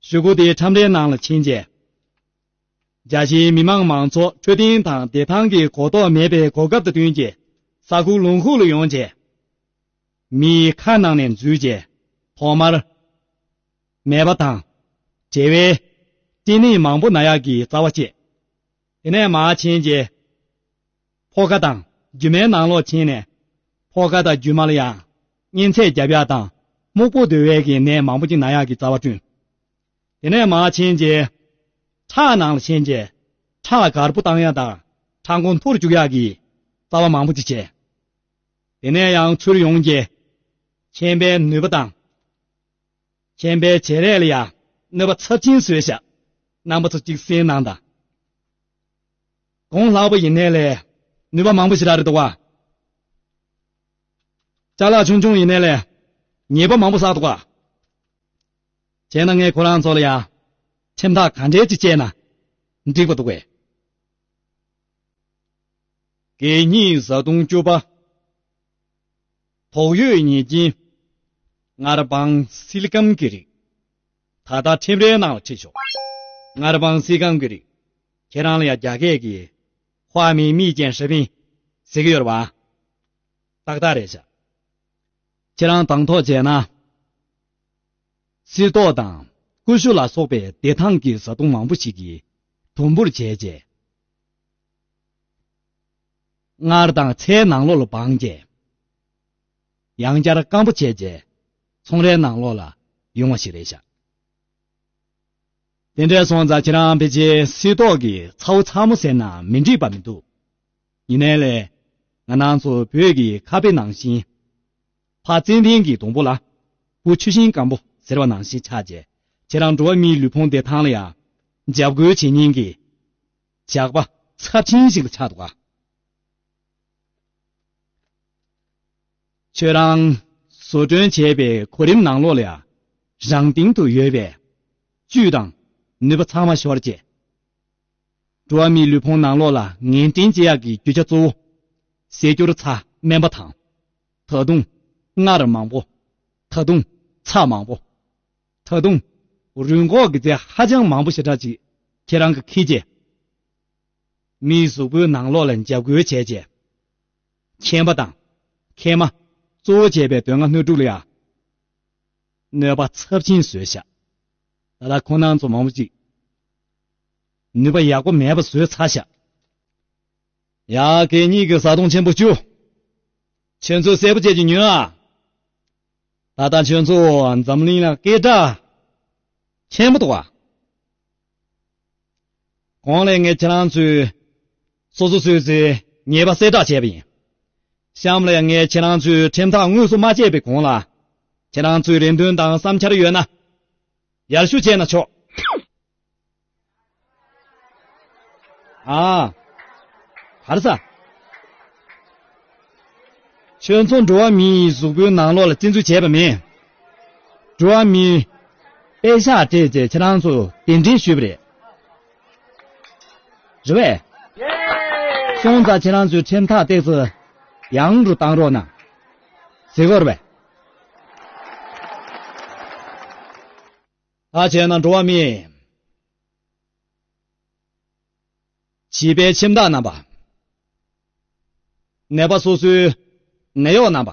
གཞུག་གུ་དེའི་ཁྲམ་རའི་ནང་ལ་ཕྱིན་རྗེས། རྒྱ་ཆེའི་མི་མང་མང་ཚོགས་འཕྲོད་བསྟེན་དང་བདེ་ཐང་གི་གོ་རྟོགས་མེད་པའི་གོ་སྐབས་དང་བསྟུན་གྱིས་ས་ཁུག་ལུང་ཁུག་ལ་ཡོང་རྗེས། མིའི་ཁ་ནང་ནས་འཛུལ་རྗེས། ཐོག་མར། མེད་པ་དང་། བྲེལ་བའི། སྐྲན་ནད་མང་པོ་ན་ཡག་གི་རྩ་བ་བཅད། དེ་ནས་མར་ཕྱིན་རྗེས། ཕོ་ཁ་དང་རྒྱུ་མའི་ནང་ལོགས་ཕྱིན་ནས། ཕོ་ཁ་དང་རྒྱུ་མ་ལ་ཡང་གཉན་ཚད་རྒྱབ་ཡག་དང་སྨུག་པོ་བརྡོལ་བའི་གི་ནད་མང་པོ་ཅིག་ན་ཡག་གི་རྩ་བ་བསྐྲུན། དེ་ནས་མར་ཕྱིན་རྗེས། ཁྲག་ནང་ལ་ཕྱིན་རྗེས། ཁྲག་དཀར་པོ་བཏང་ཡག་དང་ཁྲག་མགོ་མཐོ་རུ་བཅུག་ཡག་གི་རྩ་བ་མང་པོ་ཅིག་བྱས། དེ་ནས་ཡང་ཚུར་ཡོང་རྗེས། མཁྱེན་པའི་ནུས་པ་དང་། མཁྱེན་པའི་བྱེ་རས་ལ་ཡང་གནོད་པ་ཚབས་ཆེན་བཟོས་ཤག་རྣམ་པ་ཚོ་གཅིག་གསན་གནང་དང་། གོང་ལྷག་པ་ཡིན་ནའི་ལས་ནུས་པ་མང་པོ་ཞེ་དྲག་རེད་འདུག་བ། ཅ་ལག་ཆུང་ཆུང་ཡིན་ནའི་ལས་ཉེས་པ་མང་པོ་བསགས་འདུག་བ། བྱས་ན་ངས་ཁོ་རང་ཚོ་ལ་ཡ་ཁྲིམས་ཐག་ག་འདྲས་ཅིག་བཅད་ན་འགྲིག་པ་འདུག་གས། གད་སྙིགས་བཟའ་བཏུང་སྐྱུར་པ། དོགས་ཡོད་ཉེས་ཅན། མངར་སྤང་སིལ་སྐམ་གྱི་རིགས། ད་ལྟ་ཁྲིམས་རའི་ནང་ལ་ཁྲིད་ཤོག། མངར་སྤང་སིལ་སྐམ་གྱི་རིགས། ཁྱེད་རང་ལ་ཡང་རྒྱ་སྐད་ཀྱི་ཧྭ་མིན་མིས་ཅན་ཧྲི་པིན་ཟེར་གྱི་ཡོད་རེད་བ། ཏག་ཏག་རེད་ཤག། ཁྱེད་རང་དང་ཐོག་བྱས་ན། སིལ་ཏོག་དང་ཀུ་ཤུ་ལ་སོགས་པའི་བདེ་ཐང་གི་བཟའ་བཏུང་མང་པོ་ཞིག་གིས་དུམ་བུར་བྱས་རྗེས། མངར་དང་ཚལ་ནང་ལོགས་ལ་སྦངས་རྗེས། ཡང་བསྐྱར་སྐམ་པོ་བྱས་རྗེས། ཚོང་རའི་ནང་ལོགས་ལ་ཡོང་བ་ཞིག་རེད་ཤག། དེ་འདྲ་སོང་ཙང་ཁྱེད་རང་ཕལ་ཆེར་སིལ་ཏོག་གི་ཚ་བོ་ཚ་མོ་ཟེར་ན་མི་འགྲིག་པ་མི་འདུག། ཡིན་ནའི་ལས། ང་རང་ཚོ་བོད་ཀྱི་ཁ་དཔེ་ནང་བཞིན། ཕ་ཙན་དན་གྱི་སྡོང་པོ་ལ། བུ་ཆུ་ཤིང་སྐམ་པོ་ཟེར་བ་ནང་བཞིན་ཆགས་རྗེས། ཁྱེད་རང་འགྲོ་བ་མིའི་ལུས་ཕུང་བདེ་ཐང་ལ་ཡང་འཇབ་རྒོལ་བྱེད་མཁན་གྱི་ཇག་པ་ཚབས་ཆེན་ཞིག་ལ་ཆགས་འདུག་ག། ཁྱོད་རང་བཟོ་སྐྲུན་བྱས་པའི་གོ་རིམ་ནང་ལོགས་ལ་ཡང་རང་སྟེང་དུ་ཡོད་པའི་བཅུད་དང་ནུས་པ་ཚང་མ་ཤོར་རྗེས། འགྲོ་བ་མིའི་ལུས་ཕུང་ནང་ལོགས་ལ་ངན་སྐྲན་བྱེད་ཡག་གི་རྒྱུ་ཆ་གཙོ་བོ། ཟས་སྐྱུར་ཚྭ་སྨན་པ་དང་། ད་དུང་མངར་མང་པོ། ད་དུང་ཚྭ་མང་པོ། ད་དུང་རུས་འགོག་གི་རྫས་ཧ་ཅང་མང་པོ་ཞེ་དྲག་ཅིག་ཁྱེད་རང་གིས་འཁྱེར་རྗེས། མིའི་གཟུགས་པོའི་ནང་ལོགས་ལ་འཇབ་རྒོལ་བྱས་རྗེས། མཁན་པ་དང་མཁས་མ་གཙོ་བོ་བྱས་པའི་མདོ་སྔགས་སྣོད་དྲུག་ལ་ཡང་གནོད་པ་ཚབས་ཆེན་བཟོས་ཤག། ད་ལྟ་ཁོང་རྣམ་ཚོ་མང་པོ་ཅིག་ནུས་པ་ཡག་པོ་མེད་པ་བཟོས་ཚར་ཤག། ཡ། གད་སྙིགས་ཀྱི་བཟའ་བཏུང་ཆེན་པོ་བཅུ། ཁྱོད་ཚོས་གསལ་པོ་བྱས་ཀྱི་ཉོན་ཨ། ད་ལྟ་ཁྱོད་ཚོ་འཛམ་གླིང་ལ་སྐད་གྲགས་ཆེན་པོ་འདུག་ཨ། གོང་ལ་ངས་ཁྱེད་རང་ཚོའི་སོ་སོ་སོའི་ཚེ་ཉེས་པ་གསལ་བསྒྲགས་བྱས་པ་ཡིན། གཤམ་ལ་ངས་ཁྱེད་རང་ཚོའི་ཁྲིམས་ཐག་དངོས་སུ་མ་བཅད་པའི་གོང་ལ། ཁྱེད་རང་ཚོའི་རེ་འདུན་དང་བསམ་འཆར་ཡོད་ན། ཡར་ཞུ་བྱས་ན་ཆོག། ཨ། ག་རེ་ཟ། ཁྱོད་ཚོ་འགྲོ་བ་མིའི་གཟུགས་པོའི་ནང་ལོགས་ལ་བཙན་འཛུལ་བྱས་པ་མིན། འགྲོ་བ་མིའི་པད་ཤག་སྤྲད་རྗེས་ཁྱེད་རང་ཚོ་གདན་འདྲེན་ཞུས་པ་རེད། རེད་པས། སོང་ཙང་ཁྱེད་རང་ཚོའི་ཁྲིམས་ཐག་ཏོག་ཙམ་ཡང་རུ་བཏང་རོགས་གནང་། ཟེར་དགོས་རེད་པས། ད་བྱས་ན་འགྲོ་བ་མི། བྱིས་པའི་ཁྱིམ་བདག་རྣམ་པ། ནད་པ་སོ་སོའི་ནད་གཡོག་རྣམ་པ།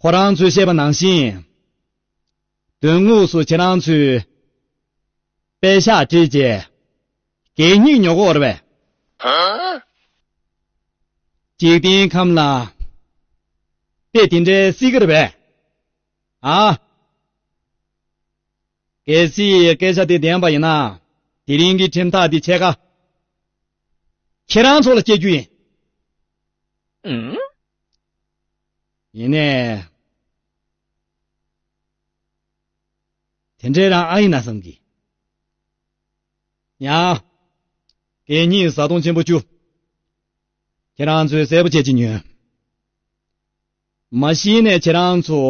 ཁོ་རང་ཚོས་བཤད་པ་ནང་བཞིན། མདུན་ངོས་སུ་ཁྱེད་རང་ཚོས་པད་ཤག་བྲིས་རྗེས་གད་སྙིགས་ཉོ་གི་ཡོད་རེད་པས། འཇིག་རྟེན་ཁམས་ལ་དཔེ་དེ་འདྲའི་སྲིད་ཀྱི་རེད་པས། ཨ། གལ་སྲིད་སྐད་ཆ་དེ་བདེན་པ་ཡིན་ན། དེ་རིང་གི་ཁྲིམས་ཐག་འདི་ཕྱེད་ཀ་ཁྱེད་རང་ཚོ་ལ་བཅད་རྒྱུ་ཡིན། ཡིན་ནའི། དེ་འདྲའི་རང་ཨ་ཡིན་ན་བསམ་གི། ཡ། གད་སྙིགས་བཟའ་བཏུང་ཆེན་པོ་བཅུ། ཁྱེད་རང་ཚོས་གསལ་པོ་བྱེད་ཀྱི་ཉོན། མ་གཞི་ནས་ཁྱེད་རང་ཚོ་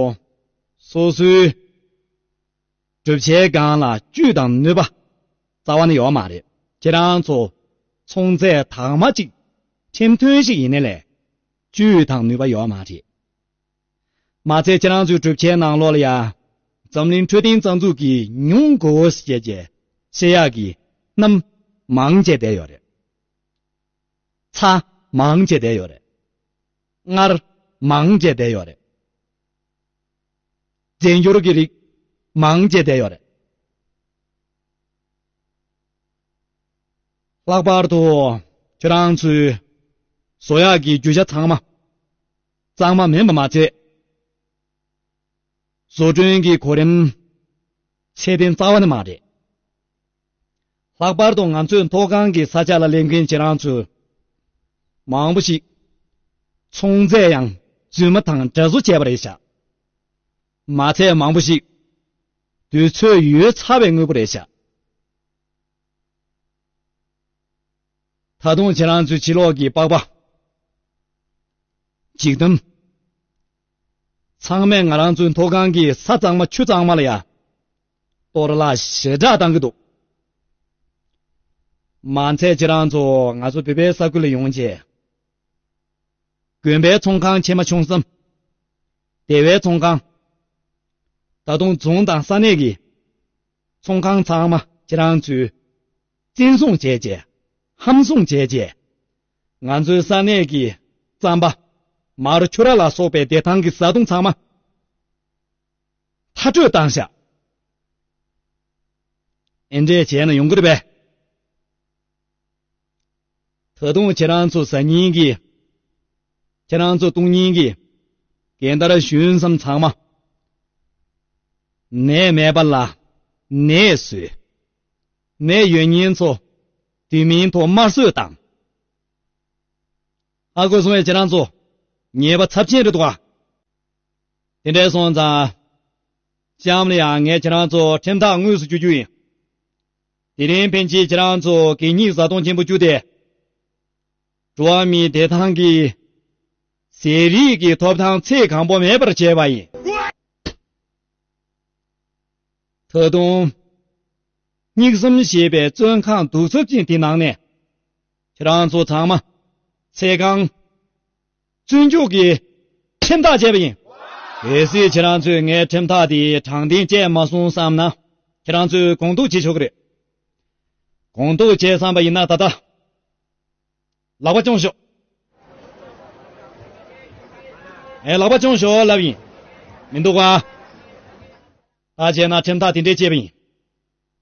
སོ་སོའི་གྲུབ་ཆའི་སྒང་ལ་བཅུད་དང་ནུས་པ་རྩ་བ་ནས་ཡོད་མ་རེད། ཁྱེད་རང་ཚོ་ཚོང་རྫས་དག་མ་གཅིག་ཁྲིམས་མཐུན་ཞིག་ཡིན་ནའི་ལས་བཅུད་དང་ནུས་པ་ཡོད་མ་རེད། མ་ཚད་ཁྱེད་རང་ཚོའི་གྲུབ་ཆའི་ནང་ལོགས་ལ་ཡ། འཛམ་གླིང་འཕྲོད་བསྟེན་རྩ་འཛུགས་ཀྱིས་ཉུང་དགོས་ཞེས་བཤད་ཡག་གི་སྣུམ་མང་ཆེ་བསྡད་ཡོད་རེད། ཚྭ་མང་ཆེ་བསྡད་ཡོད་རེད། མངར་མང་ཆེ་བསྡད་ཡོད་རེད། རྫས་འགྱུར་གྱི་རིགས་མང་ཆེ་བསྡད་ཡོད་རེད། ལྷག་པར་དུ་ཁྱོད་རང་ཚོའི་བཟོ་ཡག་གི་རྒྱུ་ཆ་ཚང་མ་གཙང་མ་མིན་པ་མ་ཚད། བཟོ་སྐྲུན་གྱི་གོ་རིམ་ཚད་ལྡན་རྩ་བ་ནས་མ་རེད། ལྷག་པར་དུ་ང་ཚོའི་མཐོ་སྒང་གི་ས་ཆ་ལ་སླེབས་མཁན་ཁྱེད་རང་ཚོས་མང་པོ་ཞིག་ཚོང་རྫས་ཡང་རྫུན་མ་དང་འདྲ་བཟོ་བྱས་པ་རེད་ཤག། མ་ཚད་མང་པོ་ཞིག་ དུས་ཚོད་ཡོལ་ཚར་བའི་དངོས་པོ་རེད་ཤག་ད་དུང་ཁྱེད་རང་ཚོའི་ཕྱི་ལོགས་ཀྱི་པགས་པ། འཇིག་རྟེན། ཚང་མས་ང་རང་ཚོའི་མཐོ་སྒང་གི་ས་གཙང་མ་ཆུ་གཙང་མ་ལ་ཡ། གཏོར་བརླག་ཞེ་དྲག་བཏང་གི་འདུག་མ་ཚད་ཁྱེད་རང་ཚོ་ང་ཚོ་བོད་པའི་ས་ཁུལ་ལ་ཡོང་རྗེས། དགོན་པའི་ཚོང་ཁང་ཆེ་མ་ཆུང་གསུམ། སྡེ་བའི་ཚོང་ཁང་། ད་དུང་རྫོང་དང་ས་གནས་ཀྱི་ཚོང་ཁང་ཚང་མ་ཁྱེད་རང་ཚོས་བཙན་བཟུང་བྱས་རྗེས། ཧམ་བཟུང་བྱས་རྗེས། ང་ཚོའི་ས་གནས་ཀྱི་རྩམ་པ། མར་ཕྱུ་ར་ལ་སོགས་པའི་བདེ་ཐང་གི་བཟའ་བཏུང་ཚང་མ་མཐར་སྐྲོད་བཏང་ཤག་ཨེ་འདྲས་བྱས་ན་ཡོང་གི་རེད་པས། ད་དུང་ཁྱེད་རང་ཚོ་ཟ་སྙིང་གི། ཁྱེད་རང་ཚོ་བཏུང་སྙིང་གི། རྒན་དར་ཞུན་སམ་ཚང་མ། ནད་མེད་པ་ལ་ནད་བཟོས། ནད་ཡོད་མཁན་ཚོ་དུས་མིན་ཐོག་དམར་གསོད་བཏང་། ཧ་གོ་སོང་ངས་ཁྱེད་རང་ཚོ། ཉེས་པ་ཚབས་ཆེན་རེད་འདུག་ག་དེ་འདྲ་སོང་ཙང་། གཤམ་ལ་ཡང་ངས་ཁྱེད་རང་ཚོ་ཁྲིམས་ཐག་དངོས་སུ་གཅོད་རྒྱུ་ཡིན། དེ་རིང་ཕན་ཆད་ཁྱེད་རང་ཚོ་གད་སྙིགས་བཟའ་བཏུང་ཆེན་པོ་བཅུ་དེ། འགྲོ་བ་མིའི་བདེ་ཐང་གི་ཟས་རིགས་ཀྱི་ཐོབ་ཐང་ཚད་གང་པོ་མེད་པར་བྱས་པ་ཡིན། ད་དུང་། སྙིགས་ཟམ་ཞེས་པའི་བཙོན་ཁང་གདུག་རྩུབ་ཅན་དེ་ནང་ནས། ཁྱེད་རང་ཚོ་ཚང་མ་ཚེ་གང་བཙོན་འཇུག་གི་ཁྲིམས་ཐག་བཅད་པ་ཡིན། གལ་སྲིད་ཁྱེད་རང་ཚོས་ངའི་ཁྲིམས་ཐག་དེ་དྲང་བདེན་བཅད་མ་སོང་བསམ་ན། ཁྱེད་རང་ཚོས་དགོངས་འདུག་བྱེད་ཆོག་གི་རེད། དགོངས་འདུག་བྱས་བསམ་པ་ཡིན་ན་ད་ལྟ། ལག་པ་བརྐྱངས་ཤོག་ཨེ། ལག་པ་བརྐྱངས་ཤོག་ལབ་ཡིན། མི་འདུག་ག་ད་བྱས་ན་ཁྲིམས་ཐག་དེ་འདྲས་བཅད་པ་ཡིན།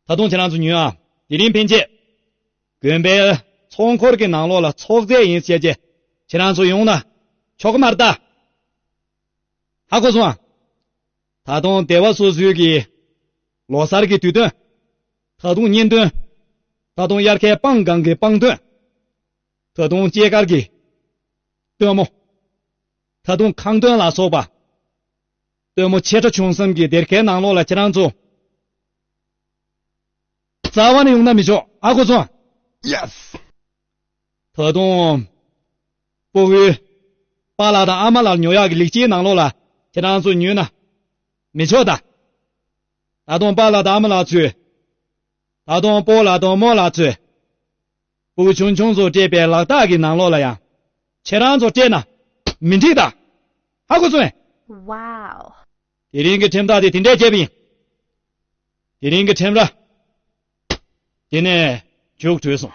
ད་དུང་ཁྱེད་རང་ཚོ་ཉོན་ཨ། དེ་རིང་ཕན་ཆད། དགོན་པའི་ཚོགས་འཁོར་གྱི་ནང་ལོགས་ལ་ཚོགས་རྫས་ཡིན་ཟེར་རྗེས་ཁྱེད་རང་ཚོ་ཡོང་ན་ཆོག་གི་མ་རེད་ད། ཧ་གོ་སོང་ཨ། ད་དུང་སྡེ་བ་སོ་སོའི་གི་ལོ་གསར་གྱི་དུས་སྟོན། ད་དུང་གཉེན་སྟོན། ད་དུང་དབྱར་ཁའི་སྤང་སྒང་གི་སྤང་སྟོན། ད་དུང་སྐྱེས་སྐར་གྱི་སྟོན་མོ། ད་དུང་ཁང་སྟོན་ལ་སོགས་པ། སྟོན་མོ་ཆེ་ཕྲ་ཆུང་གསུམ་གྱི་སྡེར་ཁའི་ནང་ལོགས་ལ་ཁྱེད་རང་ཚོ། རྩ་བ་ནས་ཡོང་ན་མི་ཆོག་ཨ་ཁོ་ཚོ། ཡེ་སི། ད་དུང་། སྤོ་བོའི། པཱ་ལགས་དང་ཨ་མ་ལགས་ཉོ་ཡག་གི་ལེགས་སྐྱེས་ནང་ལོགས་ལ་ཁྱེད་རང་ཚོ་ཉོས་ན། མི་ཆོག་ད། ད་དུང་པཱ་ལགས་དང་ཨ་མ་ལགས་ཚོས། ད་དུང་སྤོ་ལགས་དང་རྨོ་ལགས་ཚོས། སྤུ་གུ་ཆུང་ཆུང་ཚོ་སྤྲད་པའི་ལག་རྟགས་ཀྱི་ནང་ལོགས་ལ་ཡང་། ཁྱེད་རང་ཚོ་སྤྲད་ན། མི་འགྲིག་ད། ཧ་གོ་སོང་ངས། Wow། དེ་རིང་གི་ཁྲིམས་ཐག་དེ་དེ་འདྲས་བཅད་པ་ཡིན། དེ་རིང་གི་ཁྲིམས་ར། དེ་ནས་མཇུག་གྲོལ་སོང་།